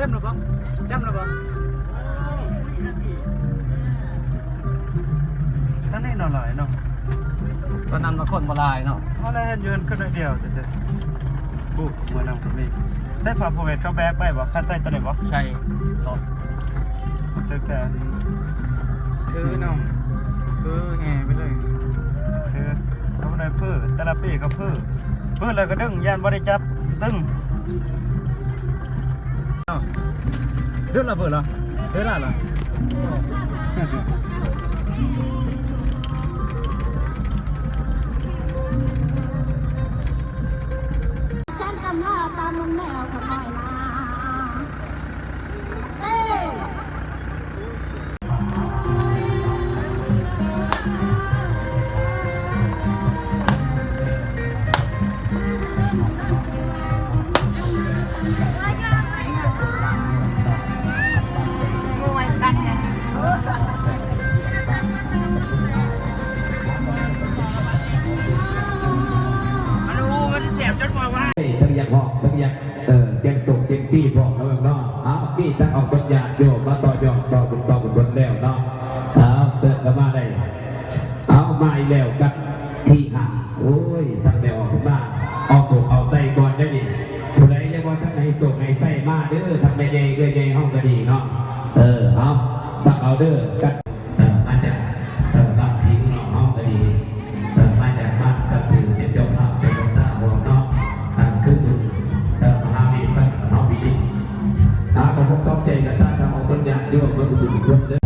ຈຳແລ້ວບໍ່? ຈຳແລ້ວບໍ່? ທາງນີ້ໜ້ອຍຫຼາຍເນາະ ຕອນນັ້ນວ່າຄົນບໍ່ຫຼາຍເນາະ ເຮົາໄດ້ເຫັນຢູ່ເຮືອນຄົນໜ້ອຍດຽວແທ້ໆ. ປູ້ ເມືອນຳກໍມີ. ໃສ່ຜ້າໂພເວດເຂົາແບກໄປບໍ່? ຄັນໃສ່ຕົວນີ້ບໍ່? ໃສ່ໂລດ. ຖືກແຕ່ ຖືນ້ອງ ຖືແຫ່ໄປເລີຍ ຖື ເຂົາບໍ່ໄດ້ເພີ ແຕ່ລະປີເຂົາເພີ ເພີແລ້ວກໍດຶງ ຢ້ານບໍ່ໄດ້ຈັບ ດຶງ. ເດີນລະເບີລະ ເດີນລະລະ ແຊນກຳລາຕາມຸນແມວຂະນ້ອຍນາ ເອີ. ທັງຢາກຮ້ອງ ທັງຢາກ ເອີ ແກງສົ້ມແກງປີ້ພ້ອມເນາະ ເນາະ. ເອົາ ມີທັງເອົາຄົນຍາດໂຍມມາຕໍ່ຍອດຕໍ່ບຸນຕໍ່ກຸສົນແລ້ວເນາະ. ເອົາ ເຊີນເຂົ້າມາໄດ້. ເອົາ ມາອີກແລ້ວກັບທີຫ້າ. ໂອ້ຍ ທັງແມ່ອອກເພິ່ນມາ ເອົາໂຊກເອົາໄຊກ່ອນເດ້ນີ້. ຜູ້ໃດຍັງບໍ່ທັນໃຫ້ໂຊກໃຫ້ໄຊມາເດີ ທັງແມ່ໃຫຍ່ເອື້ອຍໃຫຍ່ເຮົາກໍດີເນາະ. ເອີ ເອົາ ຟັງເອົາເດີກັນ. ເອີ ມາຈາກ ເອີ ບ້ານພີ່ນ້ອງເຮົາກໍດີ ເອີ ມາຈາກບ້ານກັບຖືເປັນເຈົ້າພາບເຈົ້າບຸນຕາບອນເນາະ ເອີ ຄືບຸນ ເອີ ມະຫາເມຕຕາເນາະ ປີນີ້. ອາ ຂໍຂອບໃຈກັນທ່ານເຈົ້າອາວາດ ຍາດໂຍມເບິດທຸກຄົນເດີ.